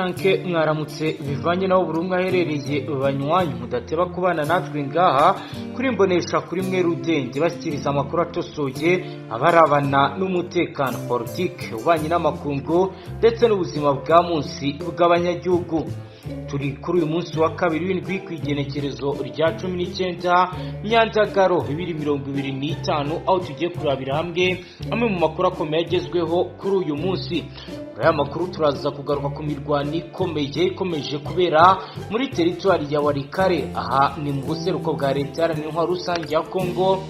Canke mwaramutse, bivanye naho buri umwe aherereye. Banywanyi mudateba kubana natwe ngaha kuri Mbonesha kuri mwe rudenge, bashyikiriza amakuru atosoye abarabana n'umutekano, politike, ububanyi n'amakungu ndetse n'ubuzima bwa munsi bw'abanyagihugu. Turi kuri uyu munsi wa kabiri w'indwi, ku igenekerezo rya 19 Myandagaro 2025, aho tugiye kurabira hamwe amwe mu makuru akomeye agezweho kuri uyu munsi. Muri aya makuru turaza kugaruka ku mirwano ikomeye ikomeje kubera muri teritwari ya Walikale, aha ni mu buseruko bwa Leta Iharanira Intwaro Rusange ya Kongo.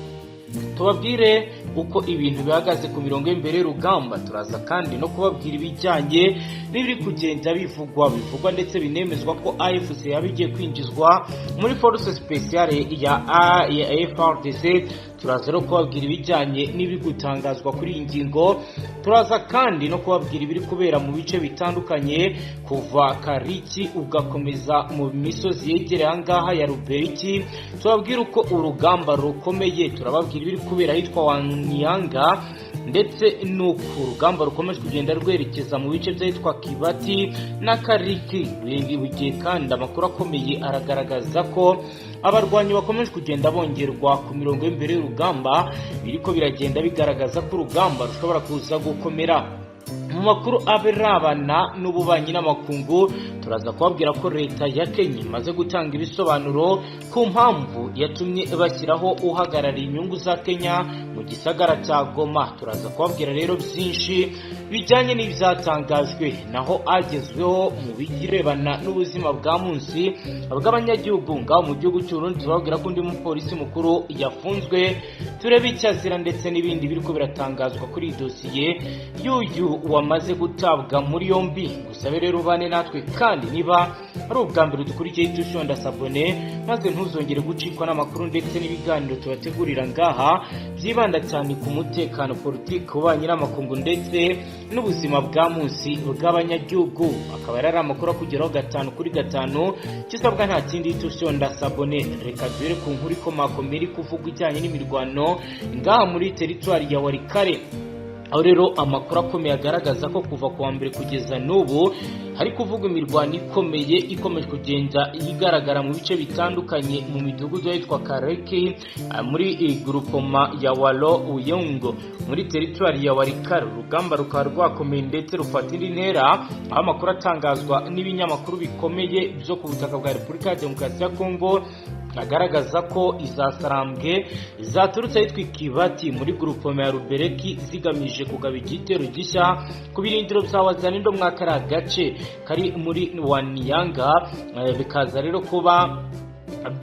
Tubabwire uko ibintu bihagaze ku mirongo y'imbere y'urugamba. Turaza kandi no kubabwira ibijyanye n'ibiri kugenda bivugwa ndetse binemezwa ko AFC yaba igiye kwinjizwa muri force spéciale ya FARDC. Turaza no kubabwira ibijyanye n'ibiri gutangazwa kuri iyi ngingo. Turaza kandi no kubabwira ibiri kubera mu bice bitandukanye, kuva Kariki ugakomeza mu misozi yegereye ahangaha ya Ruberiki. Tubabwira uko urugamba rukomeye. Turababwira ibiri kubera ahitwa Waniyanga, ndetse n'uko urugamba rukomeje kugenda rwerekeza mu bice by'ahitwa Kibati na Kariki. Bugiye kandi amakuru akomeye aragaragaza ko abarwanyi bakomeje kugenda bongerwa ku mirongo y'imbere y'urugamba, biriko biragenda bigaragaza ko urugamba rushobora kuza gukomera. Mu makuru aberabana n'ububanyi n'amakungu, turaza kubabwira ko Leta ya Kenya imaze gutanga ibisobanuro ku mpamvu yatumye bashyiraho uhagarariye inyungu za Kenya mu gisagara cya Goma. Turaza kubabwira rero byinshi bijyanye n'ibyatangajwe. Naho agezweho mu birebana n'ubuzima bwa munsi bw'abanyagihugu ngaho mu gihugu cy'u Burundi, turababwira ko undi mupolisi mukuru yafunzwe, turebe icyo azira ndetse n'ibindi biriko biratangazwa kuri iyi dosiye y'uyu wamaze gutabwa muri yombi. Gusa rero ubane natwe, kandi niba ari ubwa mbere dukurikiye, itushonda s'abonner, maze ntuzongere gucikwa n'amakuru ndetse n'ibiganiro tubategurira ngaha byibanda cyane ku mutekano, politiki, ububanyi n'amakungu ndetse n'ubuzima bwa munsi bw'abanyagihugu. Akaba yari ari amakuru akugeraho gatanu kuri gatanu. Kisabwa nta kindi, tushonda s'abonner. Reka duhere ku nkuru ikomakomeye iri kuvugwa ijyanye n'imirwano ngaha muri teritwari ya Walikale, aho rero amakuru akomeye agaragaza ko kuva ku wa mbere kugeza n'ubu hari kuvugwa imirwano ikomeye ikomeje kugenda igaragara mu bice bitandukanye, mu midugudu yitwa Kareki muri groupement ya Walo Uyungo muri teritwari ya Walikale. Urugamba rukaba rwakomeye ndetse rufata indi ntera, aho amakuru atangazwa n'ibinyamakuru bikomeye byo ku butaka bwa Repubulika ya Demokarasi ya Kongo agaragaza ko izasarambwe zaturutse ahitwa Ikibati muri groupement ya Rubereki zigamije kugaba igitero gishya ku birindiro bya Wazalendo mwa kariya gace kari muri Waniyanga. Bikaza rero kuba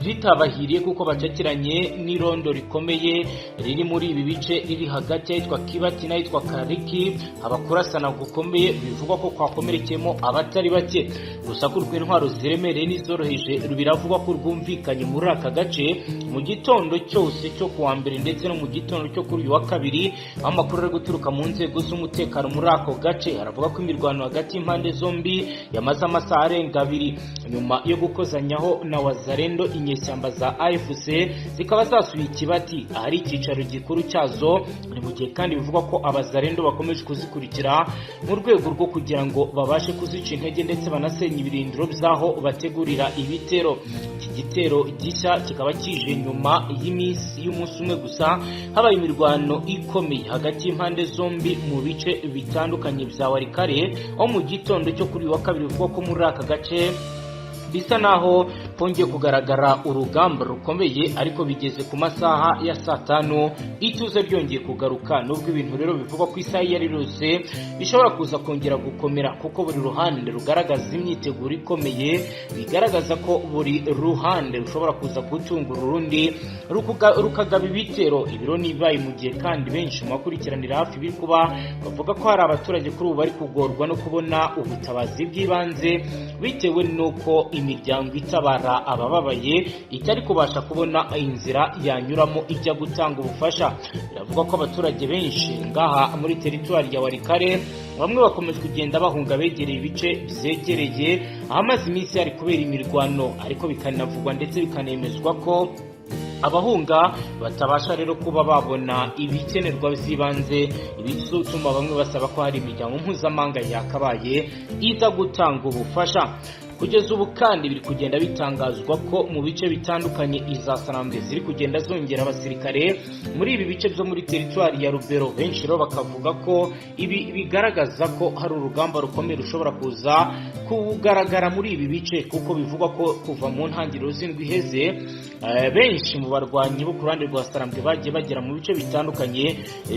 bitabahiriye kuko bacakiranye n'irondo rikomeye riri muri ibi bice, riri hagati y'ahitwa Kibati n'ahitwa Kariki. Abakurasana gukomeye bivugwa ko kwakomerekeyemo abatari bake. Urusaku rw'intwaro ziremereye n'izoroheje biravugwa ko rwumvikanye muri aka gace mu gitondo cyose cyo kuwa mbere ndetse no mu gitondo cyo kuri uyu wa kabiri, aho amakuru ari guturuka mu nzego z'umutekano muri ako gace aravuga ko imirwano hagati y'impande zombi yamaze amasaha arenga 2 nyuma yo gukozanyaho na Wazalendo. Inyeshyamba za AFC zikaba zasuye Ikibati ahari icyicaro gikuru cyazo. Ni mu gihe kandi bivugwa ko Abazalendo bakomeje kuzikurikira mu rwego rwo kugira ngo babashe kuzica intege ndetse banasenya ibirindiro by'aho bategurira ibitero. Iki gitero gishya kikaba kije nyuma y'iminsi y'umunsi umwe gusa habaye imirwano ikomeye hagati y'impande zombi mu bice bitandukanye bya Walikale, aho mu gitondo cyo kuri uyu wa kabiri bivugwa ko muri aka gace bisa naho hongeye kugaragara urugamba rukomeye, ariko bigeze ku masaha ya saa 5 ituze ryongeye kugaruka. Nubwo ibintu rero bivugwa ko isaha iyo ari yose bishobora kuza kongera gukomera, kuko buri ruhande rugaragaza imyiteguro ikomeye, bigaragaza ko buri ruhande rushobora kuza gutungura urundi rukagaba ibitero. Ibiro nibaye mu gihe kandi benshi mu bakurikiranira hafi ibiri kuba bavuga ko hari abaturage kuri ubu bari kugorwa no kubona ubutabazi bw'ibanze, bitewe n'uko imiryango itabara abababaye itari kubasha kubona inzira yanyuramo ijya gutanga ubufasha. Biravugwa ko abaturage benshi ngaha muri teritwari ya Walikale bamwe bakomeje kugenda bahunga begereye ibice byegereye ahamaze iminsi hari kubera imirwano, ariko bikanavugwa ndetse bikanemezwa ko Abahunga batabasha rero kuba babona ibikenerwa by'ibanze, ibizotuma bamwe basaba ko hari imiryango mpuzamahanga yakabaye iza gutanga ubufasha. Kugeza ubu kandi biri kugenda bitangazwa ko mu bice bitandukanye iza Sarambwe ziri kugenda zongera abasirikare muri ibi bice byo muri teritwari ya Rubero. Benshi rero bakavuga ko ibi bigaragaza ko hari urugamba rukomeye rushobora kuza kugaragara muri ibi bice, kuko bivugwa ko kuva mu ntangiriro z'indwi iheze benshi mu barwanyi bo ku ruhande rwa Sarambwe bagiye bagera mu bice bitandukanye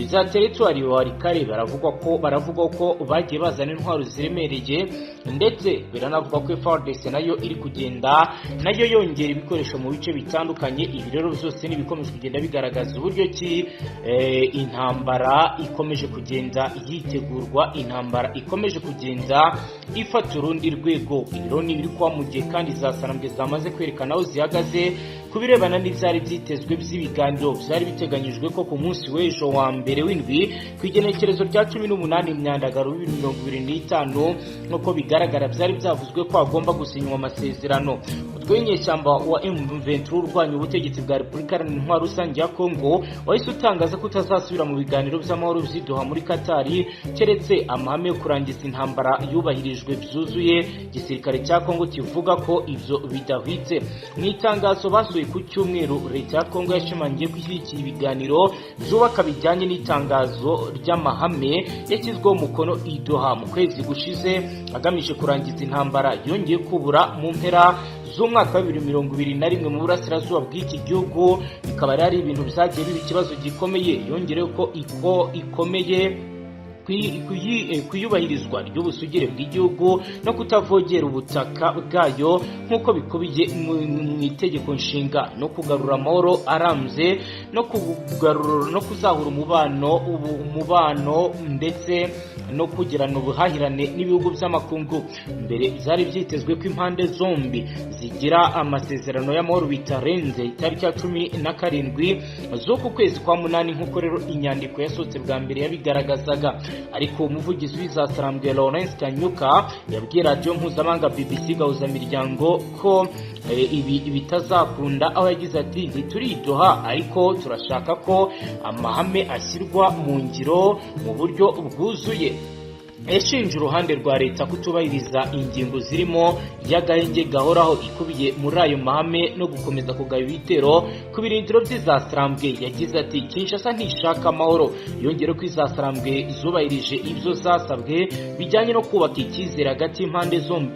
za teritwari ya Walikale. Baravuga ko bagiye bazana intwaro ziremereye, ndetse biranavuga ko FARDC nayo iri kugenda nayo yongera ibikoresho mu bice bitandukanye. Ibi rero byose ni ibikomeje kugenda bigaragaza uburyo ki intambara ikomeje kugenda yitegurwa, intambara ikomeje kugenda ifata urundi rwego. Ibi rero ni ibiri kuba mu gihe kandi za Sarambwe zamaze kwerekana aho zihagaze ku birebana n'ibyari byitezwe by'ibiganiro byari biteganyijwe ko ku munsi w'ejo wa mbere w'indwi, ku igenekerezo rya 18 Myandagaro 2025. Nk'uko bigaragara, byari byavuzwe ko hagomba gusinywa amasezerano. Umutwe w'inyeshyamba wa M23 urwanya ubutegetsi bwa Repubulika Iharanira Intwaro Rusange ya Congo wahise utangaza ko utazasubira mu biganiro by'amahoro by'i Doha muri Katari keretse amahame yo kurangiza intambara yubahirijwe byuzuye. Igisirikare cya Congo kivuga ko ibyo bidahwitse. Mu itangazo basohoye ku cyumweru, leta ya Congo yashimangiye ko ishyigikiye ibiganiro byubaka bijyanye n'itangazo ry'amahame yashyizweho umukono i Doha mu kwezi gushize, agamije kurangiza intambara yongeye kubura mu mpera z'umwaka wa 2021 mu burasirazuba bw'iki gihugu, bikaba ari ibintu byagiye biba ikibazo gikomeye. Yongereho ko iko ikomeye kwiyubahirizwa ry'ubusugire bw'igihugu no kutavogera ubutaka bwayo nk'uko bikubiye mu itegeko nshinga, no kugarura amahoro arambye, no kugarura no kuzahura umubano ndetse no kugirana ubuhahirane n'ibihugu by'amakungu. Mbere byari byitezwe ko impande zombi zigira amasezerano y'amahoro bitarenze itariki ya 17 z'uku kwezi kwa munani, nk'uko rero inyandiko yasohotse bwa mbere yabigaragazaga. Ariko umuvugizi w'izasarambwe Lawrence Kanyuka yabwiye radiyo mpuzamahanga BBC Gahuzamiryango ko ibi bitazakunda, aho yagize ati: "Ntituri i Doha, ariko turashaka ko amahame ashyirwa mu ngiro mu buryo bwuzuye." Yashinje uruhande rwa leta kutubahiriza ingingo zirimo y'agahenge gahoraho ikubiye muri ayo mahame no gukomeza kugaba ibitero ku birindiro by'izasarambwe. Yagize ati: "Kinshasa ntishaka amahoro." Yongera ko izasarambwe zubahirije ibyo zasabwe bijyanye no kubaka icyizere hagati y'impande zombi,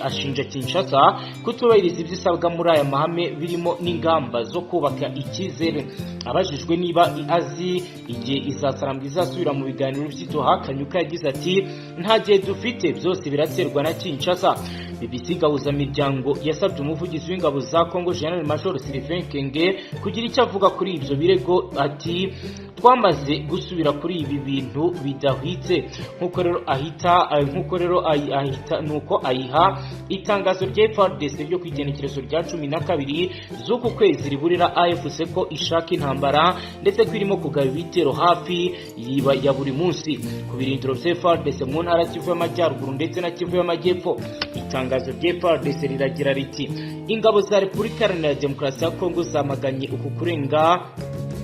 ashinja Kinshasa kutubahiriza ibyo isabwa muri aya mahame birimo n'ingamba zo kubaka icyizere. Abajijwe niba azi igihe izasarambwe izasubira mu biganiro by'i Doha, Kanyuka yagize ati: "Nta gihe dufite, byose biraterwa na Kinshasa." BBC Gahuzamiryango yasabye umuvugizi w'ingabo za Congo, General Major Sylvain Ekenge, kugira icyo avuga kuri ibyo birego, ati: "Twamaze gusubira kuri ibi bintu bidahwitse." Nk'uko rero ahita nuko ayiha itangazo rya FARDC ryo ku igenekerezo rya 12 z'uku kwezi riburira AFC ko ishaka intambara, ndetse ko irimo kugaba ibitero hafi yiba ya buri munsi ku birindiro bya FARDC mu ntara Kivu y'Amajyaruguru ndetse na Kivu y'Amajyepfo. Itangazo rya FARDC riragira riti: "Ingabo za Repubulika Iharanira Demokarasi ya Kongo zamaganye uku kurenga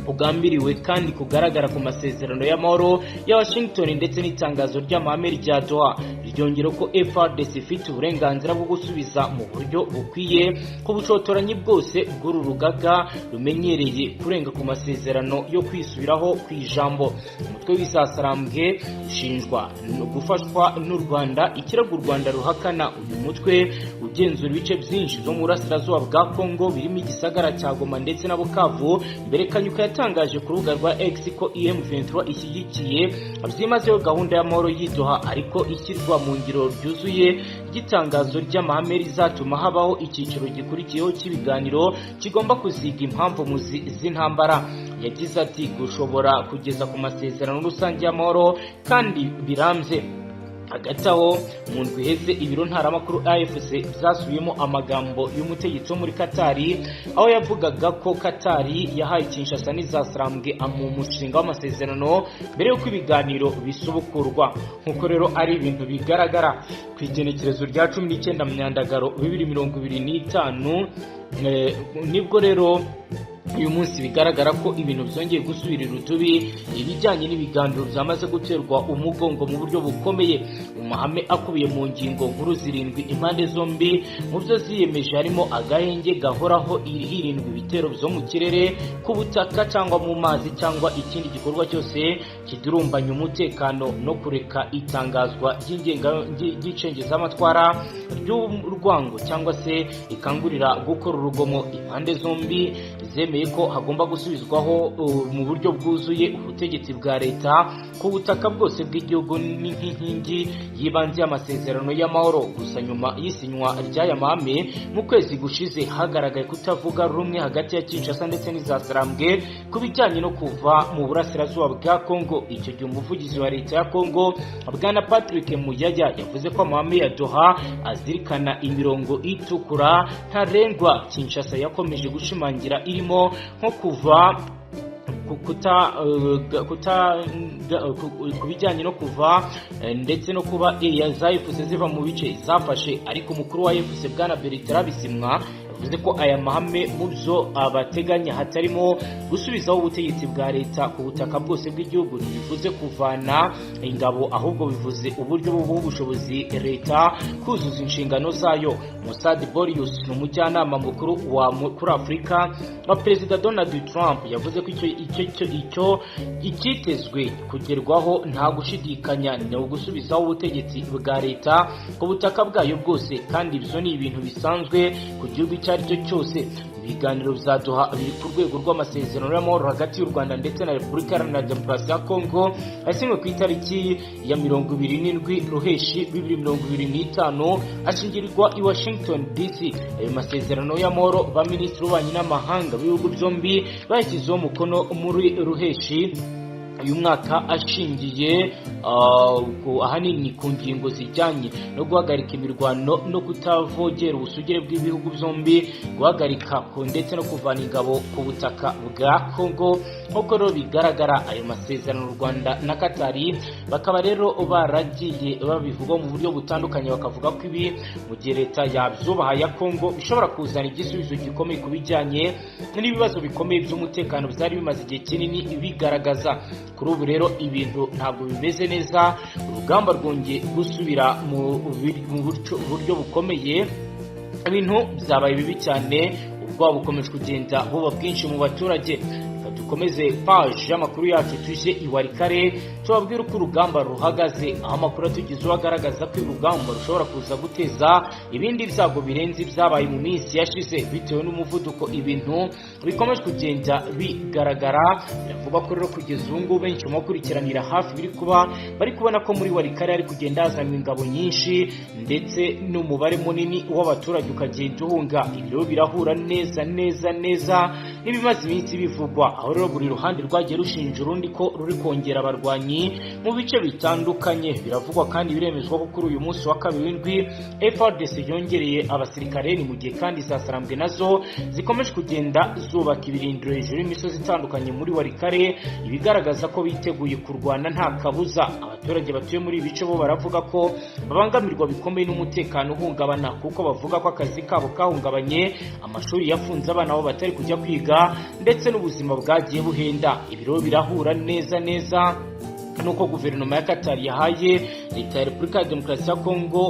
kugambiriwe kandi kugaragara ku masezerano y'amahoro ya Washington ndetse n'itangazo ry'amahame rya Doha." Ryongera ko FARDC ifite uburenganzira bwo gusubiza mu buryo bukwiye ku bushotoranyi bwose bw'uru rugaga rumenyereye kurenga ku masezerano yo kwisubiraho ku ijambo. Umutwe w'isasarambwe ushinjwa gufashwa n'u Rwanda, ikirego u Rwanda ruhakana. Uyu mutwe ugenzura ibice byinshi byo mu burasirazuba bwa Kongo birimo igisagara cya Goma ndetse na Bukavu. Mbere Kanyuka yatangaje ku rubuga rwa X ko M23 ishyigikiye byimazeyo gahunda y'amahoro y'i Doha, ariko ishyirwa mu ngiro ryuzuye ry'itangazo ry'amahame rizatuma habaho icyiciro gikurikiyeho cy'ibiganiro kigomba kuziga impamvu muzi z'intambara. Yagize ati: "Gushobora kugeza ku masezerano rusange y'amahoro kandi birambye." Hagati aho, mu ndwi iheze ibiro ntaramakuru AFC byasubiyemo amagambo y'umutegetsi wo muri Katari, aho yavugaga ko Katari yahaye Kinshasa n'izasarambwe mu mushinga w'amasezerano mbere y'uko ibiganiro bisubukurwa. Nk'uko rero ari ibintu bigaragara, ku igenekerezo rya 19 Myandagaro 2025 nibwo rero Uyu munsi bigaragara ko ibintu byongeye gusubira irudubi, ibijyanye n'ibiganiro byamaze guterwa umugongo mu buryo bukomeye. Mu mahame akubiye mu ngingo nkuru zirindwi impande zombi mu byo ziyemeje harimo agahenge gahoraho, hirindwa ibitero byo mu kirere, ku butaka cyangwa mu mazi, cyangwa ikindi gikorwa cyose kidurumbanya umutekano, no kureka itangazwa ry'icengezamatwara ry'urwango cyangwa se ikangurira gukora urugomo. Impande zombi zemeye ko hagomba gusubizwaho mu buryo bwuzuye ubutegetsi bwa leta ku butaka bwose bw'igihugu, ni nk'inkingi y'ibanze y'amasezerano y'amahoro. Gusa nyuma y'isinywa ry'aya mahame mu kwezi gushize, hagaragaye kutavuga rumwe hagati ya Kinshasa ndetse n'iza Sarambwe ku bijyanye no kuva mu burasirazuba bwa Kongo. Icyo gihe umuvugizi wa leta ya Kongo, Bwana Patrick Muyaya, yavuze ko amahame ya Doha azirikana imirongo itukura ntarengwa Kinshasa yakomeje gushimangira, irimo nko kuva kuta kuta ku bijyanye no kuva ndetse no kuba za AFC ziva mu bice zafashe. Ariko umukuru wa AFC, Bwana Bertrand Bisimwa, yavuze ko aya mahame mu byo abateganya hatarimo gusubizaho ubutegetsi bwa leta ku butaka bwose bw'igihugu. Ntibivuze kuvana ingabo, ahubwo bivuze uburyo buha ubushobozi leta kuzuza inshingano zayo. Massad Boulos ni umujyanama mukuru wa kuri Afurika wa Perezida Donald Trump, yavuze ko icyo icyitezwe kugerwaho nta gushidikanya ni ugusubizaho ubutegetsi bwa leta ku butaka bwayo bwose, kandi ibyo ni ibintu bisanzwe ku gihugu icyo ari cyo cyose. Ibiganiro bya Doha biri ku rwego rw'amasezerano y'amahoro hagati y'u Rwanda ndetse na Repubulika Iharanira Demokarasi ya Kongo, yasinywe ku itariki ya 27 Ruheshi 2025, ashingirwa i Washington DC. Ayo masezerano y'amahoro, ba minisitiri w'ububanyi n'amahanga b'ibihugu byombi bayashyizeho umukono muri Ruheshi uyu mwaka, ashingiye ahanini ku ngingo zijyanye no guhagarika imirwano no kutavogera ubusugire bw'ibihugu byombi, guhagarika ndetse no kuvana ingabo ku butaka bwa Congo. Nk'uko rero bigaragara, ayo masezerano u Rwanda na Katari bakaba rero baragiye babivuga mu buryo butandukanye, bakavuga ko ibi, mu gihe leta yabyubaha ya Congo, bishobora kuzana igisubizo gikomeye ku bijyanye n'ibibazo bikomeye by'umutekano byari bimaze igihe kinini bigaragaza. Kuri ubu rero ibintu ntabwo bimeze neza, urugamba rwongeye gusubira mu buryo bukomeye, ibintu byabaye bibi cyane, ubwoba bukomeje kugenda buba bwinshi mu baturage. Reka dukomeze page y'amakuru yacu, tuje i Walikale tubabwire uko urugamba ruhagaze, aho amakuru atugezeho agaragaza ko urugamba rushobora kuza guteza ibindi byago birenze ibyabaye mu minsi yashize, bitewe n'umuvuduko ibintu bikomeje kugenda bigaragara. Biravugwa ko rero kugeza ubu ngubu benshi mu bakurikiranira hafi biri kuba bari kubona ko muri Walikale hari kugenda hazanwa ingabo nyinshi, ndetse n'umubare munini w'abaturage ukagenda uhunga. Ibi rero birahura neza neza neza n'ibimaze iminsi bivugwa, aho rero buri ruhande rwagiye rushinja urundi ko ruri kongera abarwanyi mu bice bitandukanye. Biravugwa kandi biremezwa ko kuri uyu munsi wa kabiri w'indwi FARDC yongereye abasirikare, ni mu gihe kandi za Sarambwe nazo zikomeje kugenda zubaka ibirindiro hejuru y'imisozi itandukanye muri Walikale, ibigaragaza ko biteguye kurwana nta kabuza. Abaturage batuye muri ibi bice bo baravuga ko babangamirwa bikomeye n'umutekano uhungabana, kuko bavuga ko akazi kabo kahungabanye, amashuri yafunze, abana babo batari kujya kwiga, ndetse n'ubuzima bwagiye buhenda. Ibiro birahura neza neza nuko guverinoma ya Qatar yahaye leta ya Repubulika ya Demokarasi ya Kongo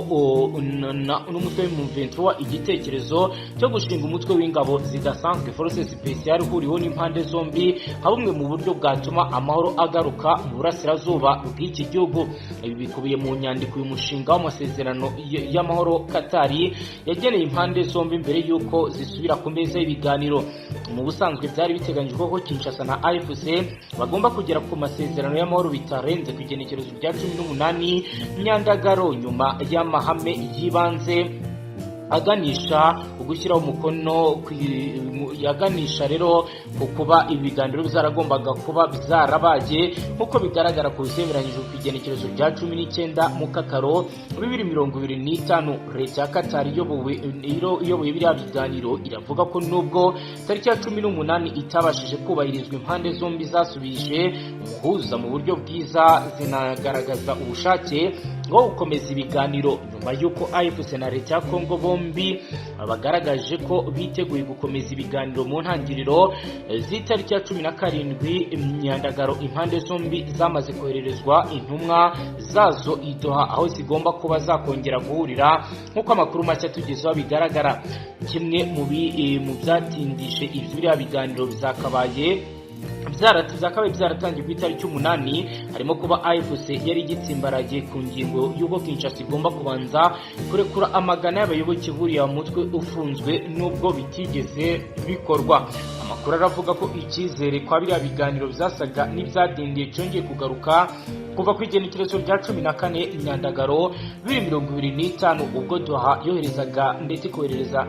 n'umutwe w'M23 igitekerezo cyo gushinga umutwe w'ingabo zidasanzwe, forces spéciales, uhuriweho n'impande zombi nka bumwe mu buryo bwatuma amahoro agaruka mu burasirazuba bw'iki gihugu. Ibi bikubiye mu nyandiko uyu mushinga w'amasezerano y'amahoro Qatar yageneye impande zombi mbere y'uko zisubira ku meza y'ibiganiro. Mu busanzwe byari biteganyijwe ko Kinshasa na AFC bagomba kugera ku masezerano y'amahoro bitarenze ku igenekerezo rya 18 Myandagaro, nyuma y'amahame y'ibanze aganisha ugushyiraho umukono, yaganisha rero ku kuba ibiganiro byaragombaga kuba byarabaye, nk'uko bigaragara ku byemeranyijwe ku igenekerezo rya 19 Mukakaro 2025. Leta ya Qatar iyoboye biriya biganiro iravuga ko nubwo tariki ya 18 itabashije kubahirizwa, impande zombi zasubije umuhuza mu buryo bwiza, zinagaragaza ubushake bwo gukomeza ibiganiro, nyuma y'uko AFC na leta ya Congo bombi Bagaragaje ko biteguye gukomeza ibiganiro mu ntangiriro z'itariki ya 17 Myandagaro. Impande zombi zamaze kohererezwa intumwa zazo i Doha, aho zigomba kuba zakongera guhurira, nk'uko amakuru mashya tugezeho bigaragara. Kimwe mu byatindije ibyo biriya biganiro byakabaye byaratangiye ku itariki 8 harimo kuba AFC yari igitsimbaraye ku ngingo y'uko Kinshasa igomba kubanza kurekura amagana y'abayoboke buriya mutwe ufunzwe, nubwo bitigeze bikorwa. Amakuru aravuga ko icyizere kwa biriya biganiro byasaga n'ibyadindiye cyongeye kugaruka kuva ku igenekerezo rya 14 Myandagaro 2025, ubwo Doha yoherezaga ndetse ikoherereza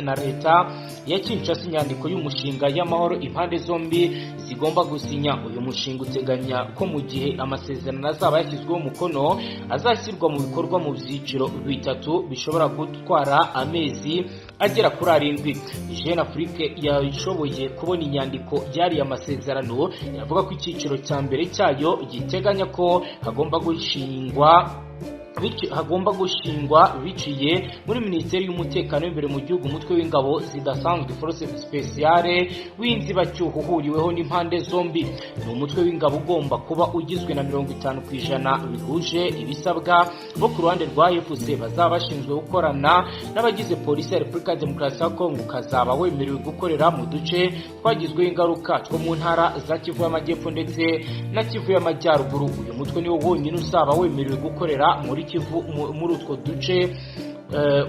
na leta ya Kinshasa inyandiko y'umushinga y'amahoro impande zombi zigomba gusinya. Uyu mushinga uteganya ko mu gihe amasezerano azaba yashyizweho umukono, azashyirwa mu bikorwa mu byiciro bitatu bishobora gutwara amezi agera kuri 7. Jeune Afrique yashoboye kubona inyandiko y'ariya masezerano, iravuga ko icyiciro cya mbere cyayo giteganya ko hagomba gushingwa biciye muri Minisiteri y'Umutekano w'imbere mu gihugu umutwe w'ingabo zidasanzwe, force spéciale, w'inzibacyuho uhuriweho n'impande zombi. Ni umutwe w'ingabo ugomba kuba ugizwe na 50% bihuje ibisabwa bo ku ruhande rwa AFC, bazaba bashinzwe gukorana n'abagize polisi ya Repubulika ya Demokarasi ya Kongo, ukazaba wemerewe gukorera mu duce twagizweho ingaruka two mu ntara za Kivu y'Amajyepfo ndetse na Kivu y'Amajyaruguru. Uyu mutwe niwo wonyine uzaba wemerewe gukorera muri Kivu, muri utwo duce.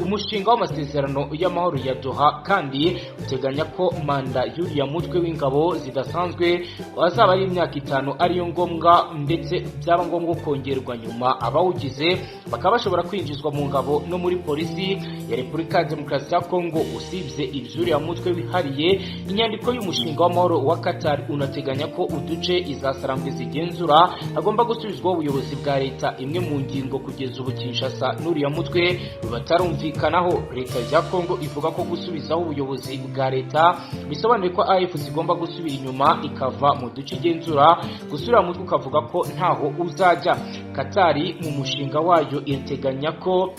Umushinga w'amasezerano y'amahoro ya Doha kandi uteganya ko manda y'uriya mutwe w'ingabo zidasanzwe azaba ari imyaka 5, ariyo ngombwa, ndetse byaba ngombwa kongerwa nyuma. Abawugize bakaba bashobora kwinjizwa mu ngabo no muri polisi ya Repubulika ya Demokarasi ya Kongo. Usibye iby'uriya mutwe wihariye, inyandiko y'umushinga w'amahoro wa Qatar unateganya ko uduce izasarambwe zigenzura agomba gusubizwaho ubuyobozi bwa leta, imwe mu ngingo kugeza ubu Kinshasa n'uriya mutwe batarumvikanaho. Leta ya Kongo ivuga ko gusubizaho ubuyobozi bwa leta bisobanuye ko AFC igomba gusubira inyuma ikava mu duce igenzura. Gusubira mutwe ukavuga ko ntaho uzajya. Katari mu mushinga wayo iteganya ko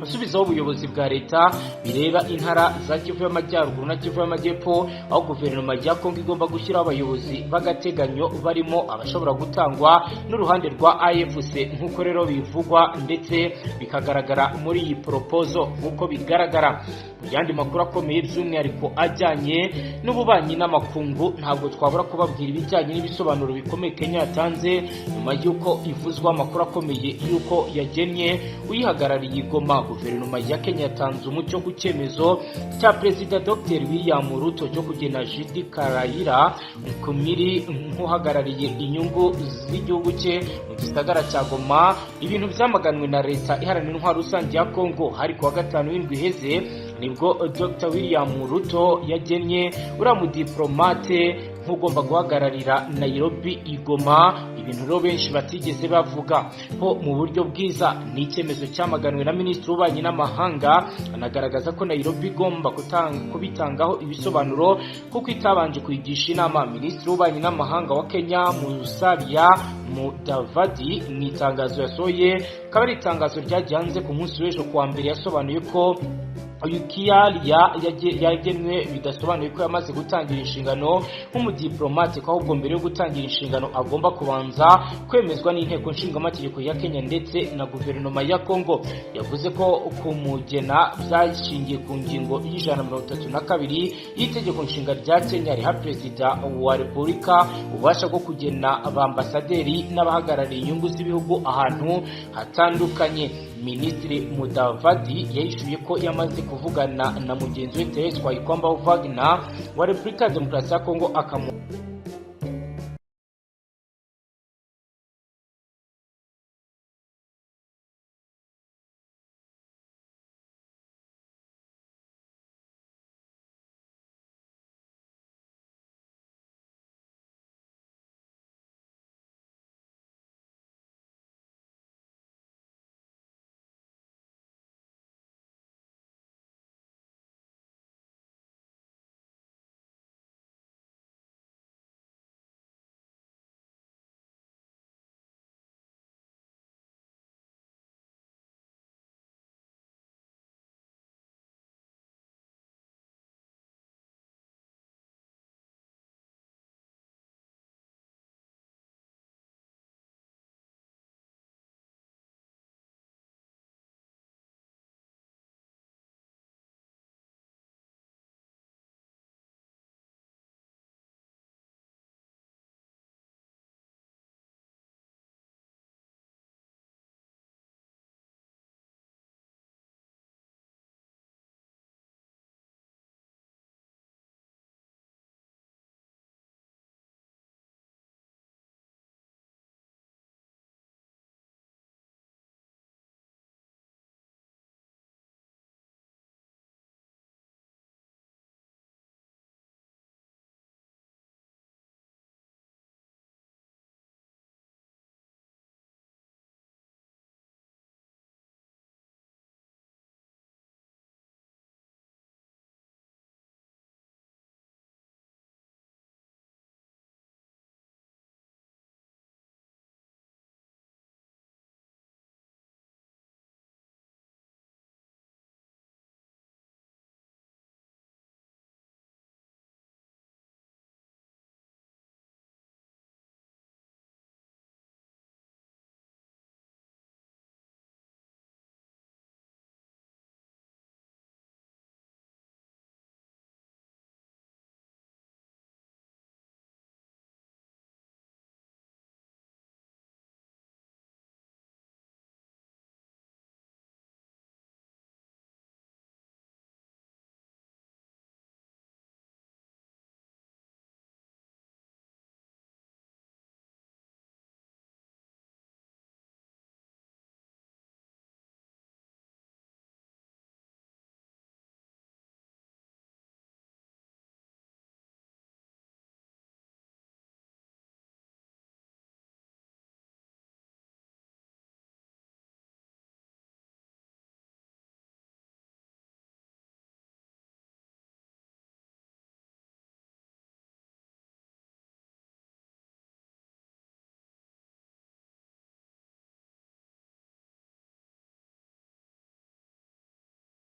gusubizaho ubuyobozi bwa leta bireba intara za Kivu y'Amajyaruguru na Kivu y'Amajyepfo, aho guverinoma ya Kongo igomba gushyiraho abayobozi b'agateganyo barimo abashobora gutangwa n'uruhande rwa AFC, nk'uko rero bivugwa ndetse bikagaragara muri iyi proposal. Nk'uko bigaragara mu yandi makuru akomeye, by'umwihariko ajyanye n'ububanyi n'amakungu, ntabwo twabura kubabwira ibijyanye n'ibisobanuro bikomeye Kenya yatanze nyuma y'uko ivuzwa amakuru akomeye y'uko yagennye uyihagarariye i Goma. Guverinoma ya Kenya yatanze umucyo ku cyemezo cya Perezida Dr William Ruto cyo kugena Judy Karaira Nkumiri nk'uhagarariye inyungu z'igihugu cye mu gisagara cya Goma, ibintu byamaganwe na leta iharanira intwaro rusange ya Kongo. Hari kuwa gatanu w'indwi iheze nibwo Dr William Ruto yagennye uriya mudiplomate nk'ugomba guhagararira Nairobi i Goma, ibintu rero benshi batigeze bavuga ho mu buryo bwiza. Ni icyemezo cyamaganwe na minisitiri w'ububanyi n'amahanga, anagaragaza ko Nairobi igomba kubitangaho ibisobanuro kuko itabanje kuyigisha inama. Minisitiri w'ububanyi n'amahanga wa Kenya, Musalia Mudavadi, mu itangazo yasohoye, akaba ari itangazo ryagiye hanze ku munsi w'ejo kuwa mbere, yasobanuye ko uyu Kiaria yagenwe bidasobanuye ko yamaze gutangira inshingano nk'umudiplomate, ko ahubwo mbere yo gutangira inshingano agomba kubanza kwemezwa n'inteko nshingamategeko ya Kenya ndetse na guverinoma ya Congo. Yavuze ko kumugena byashingiye ku ngingo ya 132 y'itegeko nshinga rya Kenya, riha perezida wa repubulika ububasha bwo kugena abambasaderi n'abahagarariye inyungu z'ibihugu ahantu hatandukanye. Minisitiri Mudavadi yahishuye ko yamaze kuvugana na mugenzi we Therese Kayikwamba Wagner wa Repubulika ya Demokarasi ya Kongo akamu